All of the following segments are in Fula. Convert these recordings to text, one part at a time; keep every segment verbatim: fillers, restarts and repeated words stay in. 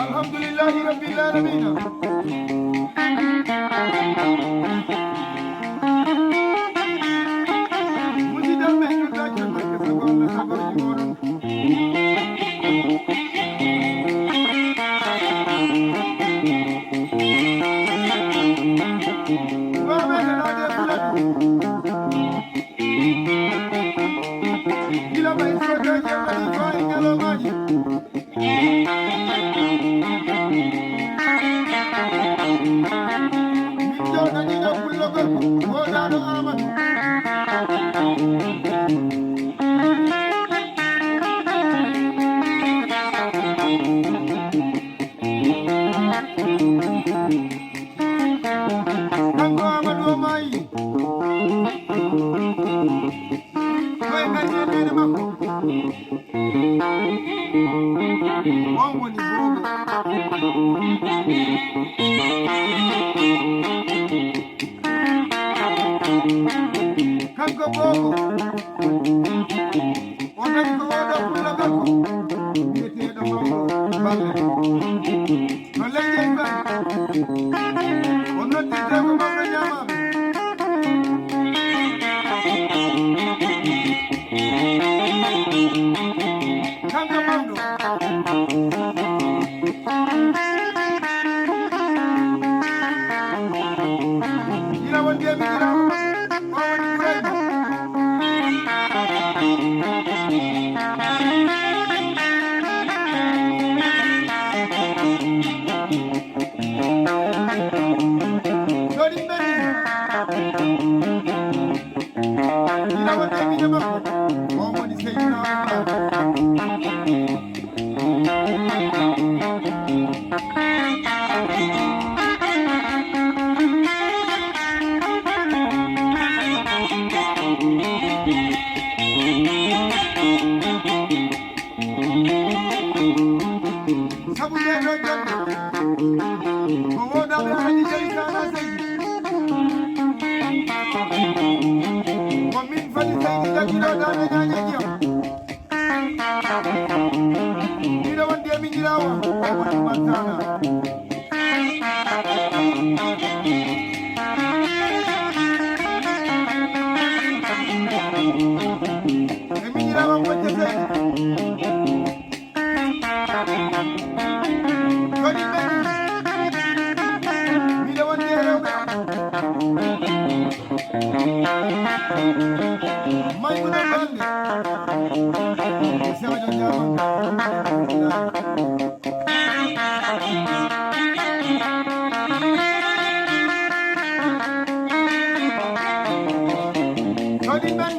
Alhamdulillahi Rabbil Alamina. Musidɓe, en noddaaki e maɓɓe, sago Allah, sago jooɗo. Gila ɓay soodaaji en mbaɗi faa e ñalawmaaji. Min jooɗaniino pullo gorko, woodaaɗo Aamadu. Kanko Aamadu o maayi. Koye ngannde neene makko. On woni Boobo. Kanko Boobo. O nani ko oɗo pullo gorko. Biyeteeɗo Mawɗo Balle. No leydi en mbaɗi. O noddirte ko mawɗo ñaamaaɓe. Kanko mawɗo. Ina wonde mi ina o woni Burayma. Joni mbeni. Ina wonde mi e makko. O woni Seydina Omar. Sabu ndee ɗoo jannde, ko woodaaɓe aadi jawi saana seydi. Ko min fali seydi jaggiɗo daande ñaañeeji am. Miɗo wonde e miñiraawo, o woni Martana. E miñiraawo Mojja Seydi. Joni ɓe miɗo wonde e rewɓe am. May ko ɗon balɗe. Sewa jom jaama. Joni ɓen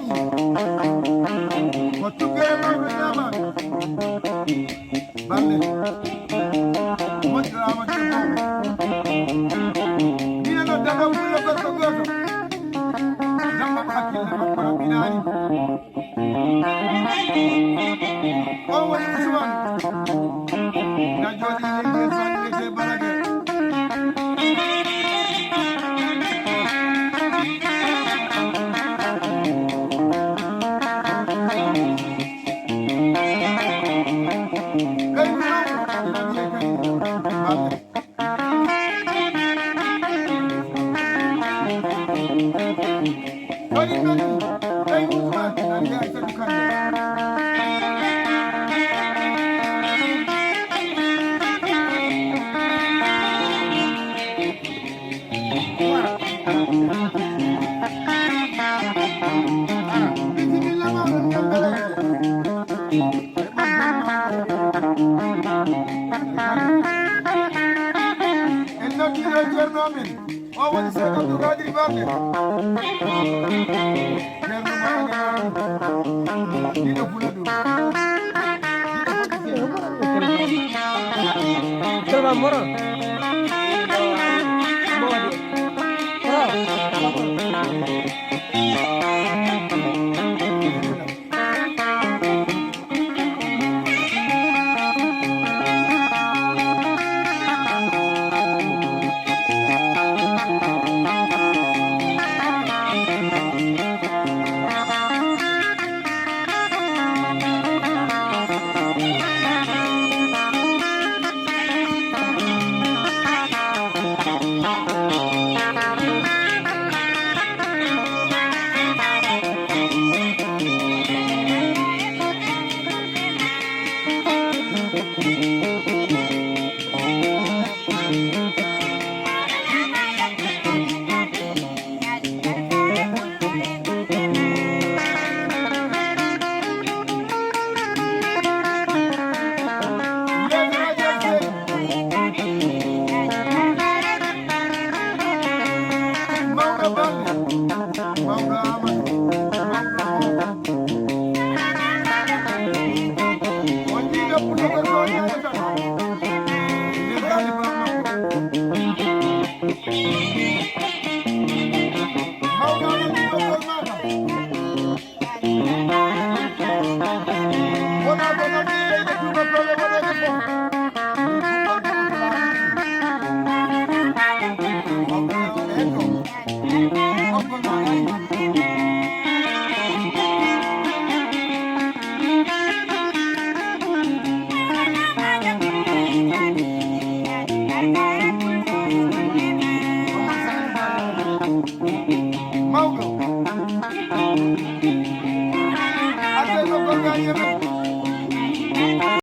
ko tuggere mawɓe jaama. Balle. Moƴƴo Amadou Sow. Mbiɗa nodda ɗo pullo gorko gooto. Namma ko hakkille makko raɓɓinaani. On woni Usman. Na jooɗi leydi e zone wiyetee Balade. Ɓeydu noon, ina wiyee kadi Balde. Kadi kadi, ɓeydu Usman, ina wiyee Aysatu Kande. En noddi ɗo Ceerno men, o woni Seeɗ Abdou Kadiri Balde. Ceerno Mamadou Mamadou, ɗiɗo Fula ɗum. Salma Moro. Modi. Moro.